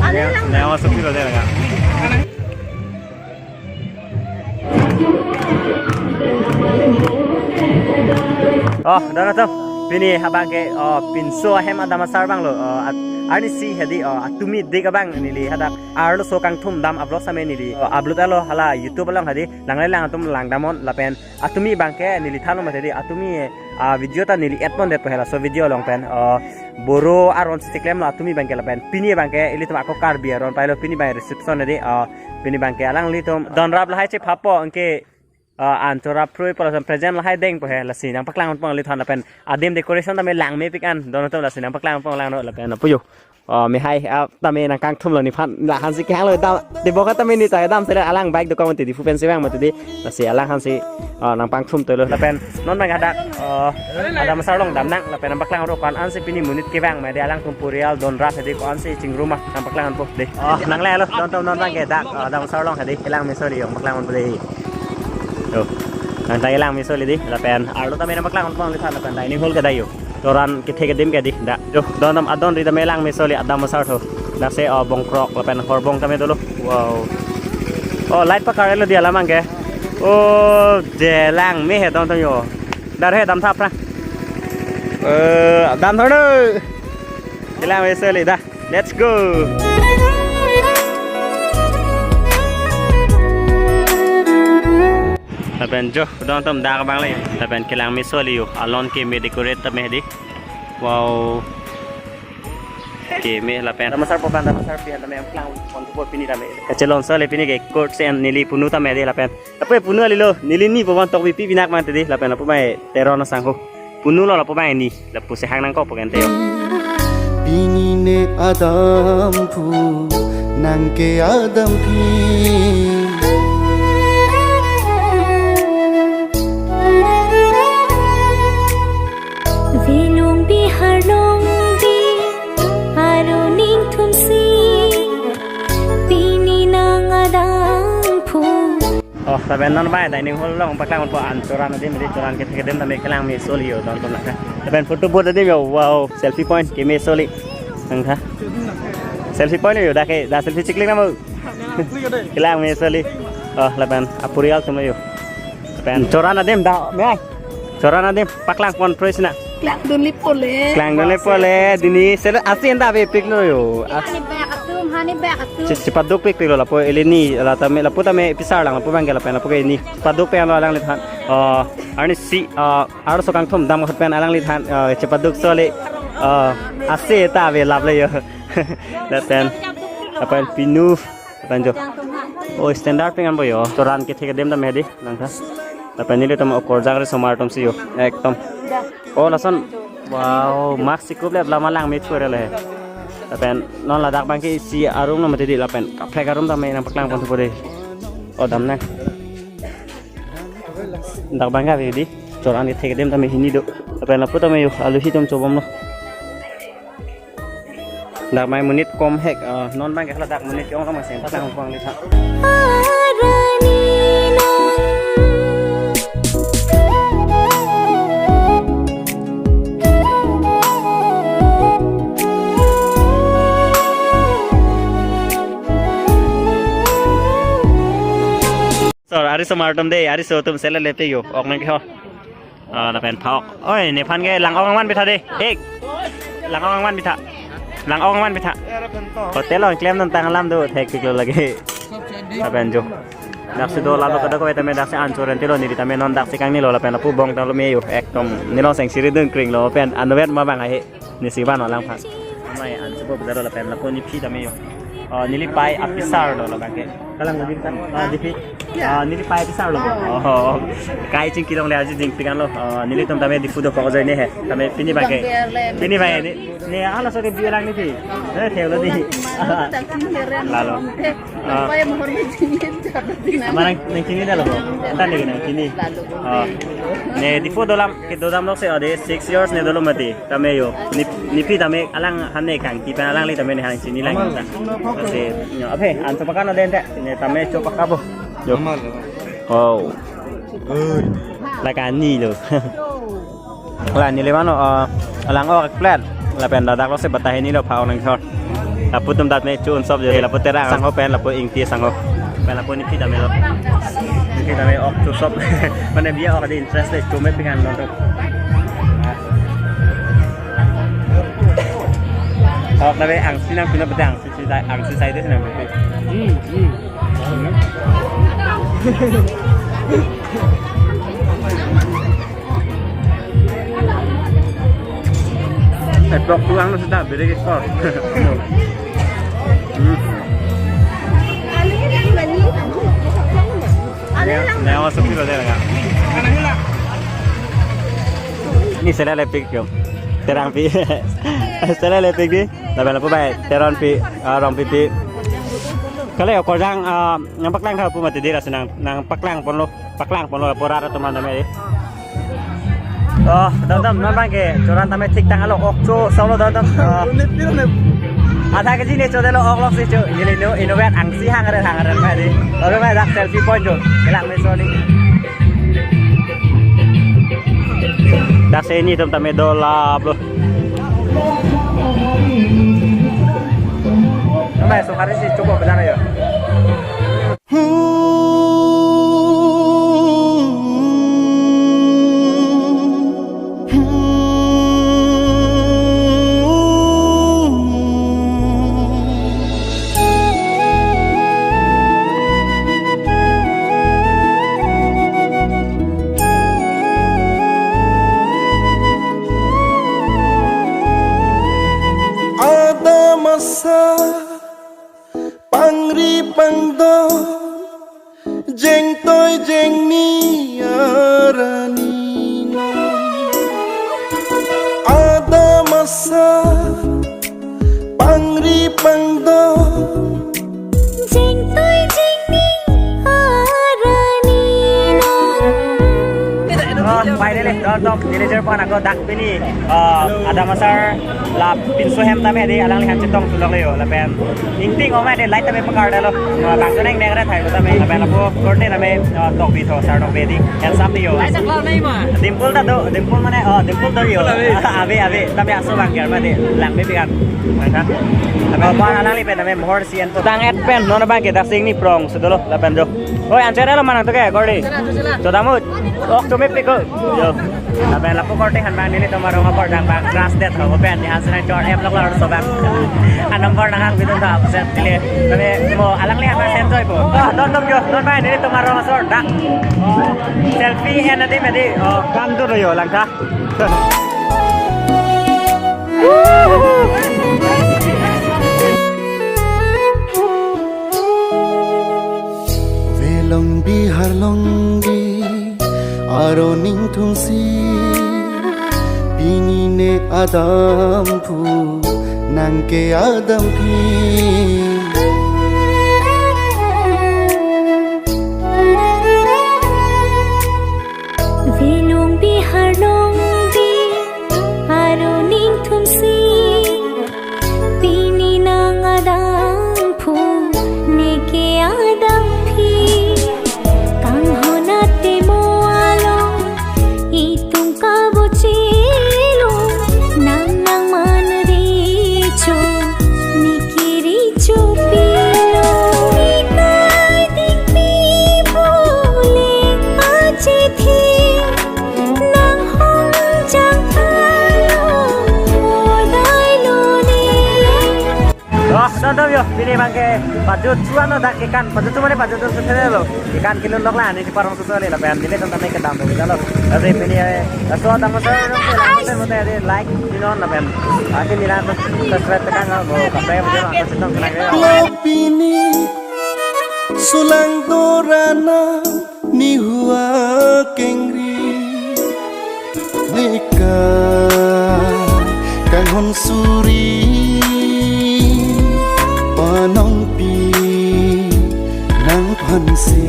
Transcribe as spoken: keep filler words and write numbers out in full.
Neo, neo masuk dulu deh, ya. Oh, don atum. Pini abang ke, oh, pinso ahem adam asar abang lo. Oh, at-, arnisi hedi, oh, atumi dik abang neli hadak arloso kangthum dam upload same neli. Oh, upload alo hala YouTube along hedi. Nanglelang atum langdamnon lapen atumi abang ke neli thanlo mati di atumi, ah, video ta neli add pondetpo halaso video along pen, ah, Boro aron si cheklemlo atumi abang ke lapen pini abang ke ilitum ako Karbi aron pailo pini abang reception di, ah, pini abang ke alanglitum donrap lahai chephapo anke, ah, an chorap phrui polo present lahai dengpo he lasi nangpaklang ponpo ilitum lapen adim decoration tame langmepik an don atum lasi nangpaklang ponpo langno lapen apuyo. Oh, mehai, ah, tame nangkangthumlo nephan, la hansi kehanglo dam, tebok tame neta dam sele alang bike dokok mati di, Diphu pensi vang mati di, lasi alang hansi, oh, nangpangthum tolo. Lapen non nang hadak, oh, adam asar along damnang, lapen nangpaklang ro ko-an ansi pini monit kevang ma di alangtum purial donrap hedi ko-ansi chingrum ma nangpaklang ponpo di. Oh, nanglelo, don atum non abang ke dak, oh, adam asar along hedi, kelang mesoli yo, paklang ponpo di. Yo, nang ta kelang mesoli di, lapen arlo tame nangpaklang ponpo di, lapen dining hall ke dak yo. Choran kethe kedim ke di, dak. Yo, don atum adon ri tame lang mesoli adam asar tho. Dak se, oh, bongkrok lapen horbong tame dolo. Wow. Oh, light pakarlo di alam abang ke. Oh, je langme he don atum yo. Dar he dam thap ra. Eh, dam thap ra. Kelang mesoli dah. Let's go. Lapen jo, don atum dak abang le. Lapen kelang mesoli yo. Alon keme decorate tame di. Wow. Keme lapen. Adam asar po abang, adam asar pi, tame kelang ponpo pini tame. Kachelong sole pini ke court sen neli punu tame di lapen. Lapu punu alilo, neli ni po abang tok pipi pinak mati di, lapen lapu mai Teron asangho. Punulo lapu mai ni, lapu sehang nangkok po kente yo. Pini ne adampu, nang ke adampi. Binong Bihar nong bi, aro ning thum si, pini nang adampu. Oh, lapen non abang dining hall along paklang ponpo an choran adim, di choran kethe kedim tame kelang mesoli yo don atum nangkha. Lapen photo booth adim yo, wow, selfie point kemesoli nangkha. Selfie point yo, dak ke, dak selfie chiklik namo. Kelang mesoli. Oh, lapen apurial atum yo. Lapen choran adim dak me ai. Choran adim paklang pon phrui sina. Klangdunle pole. Klangdunle pole, dini sele asin ta avepiklo yo. As- Hani bak atum, hani bak atum. Che-, chepadukpikpiklo lapu ili ni, la tame, lapu tame pisar lang lapu abang ke lapen lapu ke ni. Padukpiklo alangliphan. Oh, arnisi, oh, arloso kangthum dam ahut pen alangliphan, oh, chepaduk soli. Oh, ase ta avelaplo yo. Lapen, lapen pinu. Lapen jo. Oh, standard pengan po yo. Choran kethe kedim tame di, nangkha. Lapen nelitum okorjang risomar atum si yo. Ekdom. Oh, lason. Wow, mask chikup le lama lang me chore le. Lapen non ladak abang ke isi arum lo mati di lapen. Kaprek arum tame nangpaklang ponpo di. Oh, damnang. Dak abang ke ave di. Choran kethe kedim tame hini do. Lapen lapu tame yo. Aluhi atum chobomlo. Dak mai monit kom hek, eh, non abang ke hala dak monit ke-ong kama seng, patang kong di tha. Arani non. So, arisomar atum de, ariso atum sele lepe yo, ok nang ke ho. Ah, lapen phak. Oi, nephan ke lang-ong man pitha de. Ek. Lang-ong man pitha. Lang-ong man pitha. Hotel along klem nangtang alam do, thekpiklo lake. Lapen jo. Daksi do lalo kadokave tame daksi anchor ente lo neli tame non daksi kangnilo lapen lapu bong tanglo me yo. Ekdom neli seng siri dun kringlo pen anvet ma abang ahe. Nisi van alangphan. Mai an subo bedaro lapen lapu nephi tame yo. Oh, neli pai apisar lo labang ke. Kalang mo din kan? Ah, nephi. Ah, neli pai apisar lo. Oh, kai chingki long le aji jingpi kan lo. Oh, nelitum tame Diphu dokok jai ne he. Tame pini abang ke. Pini abang ke ne, ne halaso ke bilang nephi. Eh, thelo di. Lalo. Ah. Mana nangkini dalo bo? Anta ne nangkini. Oh. Ne Diphu dolam, kedodam lok se ade six years ne dolo mati. Tame yo. Nep-, nephi tame alang hane kangki pen alangli tame ne hang chini lang ta. Se, yo, aphe, an chopakan ade ente. Ne tame chopaka bo. Yo. Wow. Lake ani lo. La neli mano, eh, lang-ok plate. Lapen ladak lo se batai hini lo phak nangthor. Lapu atum dak me cho-un sop jo. Lapu Terang sangho pen lapu Ingti sangho. Pen lapu Niki tame lo. Niki tame ok cho sop. Mane bia ok adi interest le cho mepik an lo to. Ok tame angsi nangpi lo pute angsi si dai, angsi sai de nangpi. Hmm, hmm. Eh, blok tuang lo seta beri ke kor. Hmm. Nyawa sepi lo dia. Ini sela lepik yo. Terangpi. Sela lepik di. Lapen lapu bai Terangpi, ah, Rongpipi. Kali yo korjang, ah, nangpaklang tha pu mati di rasi nang, nangpaklang ponlo, paklang ponlo pura ra teman tame di. Oh, dam dam, non bang ke, cho-an tame thik tang alo, ok cho solo dam dam. Oh. Unit, unit. Ada ke jine cho delo ok lok si cho. Ini lo, ino vet angsi hang ren hang ren mai di. Lalu mai dak selfie point cho. Kelang me soli. Dak sini atum tame dolap lo. Namai so hari si cukup benar ya. Adam asar pangri pangdon, jengtoi jengni arani non. Adam asar pangri pangdon, jengtoi jengni arani non. Oh, finally, dor dok, villager pon ako dak pini. Ah, Adam asar la pinso hem tame di alangli han chetong sulok le yo lapen ingting omai de light tame pakar dalo. Ah, bang soneng neng re thai lo tame lapen lapu korte tame, ah, tok bi tho sar tok bi di handsome di yo. Light tak lau nai ma. Dimple ta do, dimple mane, oh, dimple do yo. Dimple ave. Ave, ave, tame aso bang ker ma di lang me pikan. Mangka. Lapen bar alangli pen tame mohor si an po. Tang et pen non bang ke dak sing ni prong sedolo lapen do. Oi, anchor lo manang to ke, Gordy? Anchor, anchor, anchor. Cho damu. Ok, cho mepik ko. Yo. Lapen lapu korte han bang nelitum arong apor dang bang crash det ho pen ni han senang chor em lok lor so bang. A number nang hang bidun ta absent neli. Tapi mo alangli han bang enjoy po. Ah, non dom yo, non bang nelitum arong asor dak. Selfie en adi medi. Oh, kam tu yo langka. Velong Bihar longri aro ningthum si pini ne Adam phu nang ke Adam phi. Velong Bihar longri aro ningthum si pini nang Adam phu neke Adam phi. Kanghon ate mo along itum kabochelo nang nang man recho neke recho pilo. Nikai dingpi bole achethi nang hong jang palo odai lo ne. Oh, nonton yo, pini bang ke pajut chuan lo dak ikan, pajut chuan mane pajut chuan sutene lo. Ikan kilo lok la, ni si parong susu le lapen, pini tonton ne kedam dong lo. Tapi pini, eh, so tamo so lo, mote mote ade like, di non lapen. Aki nila subscribe tekan lo, kape video lo, aku sedang kena lo. Lo pini, sulang dorana, nihu akengri. Neka kanghon suri panongpi nangphansi.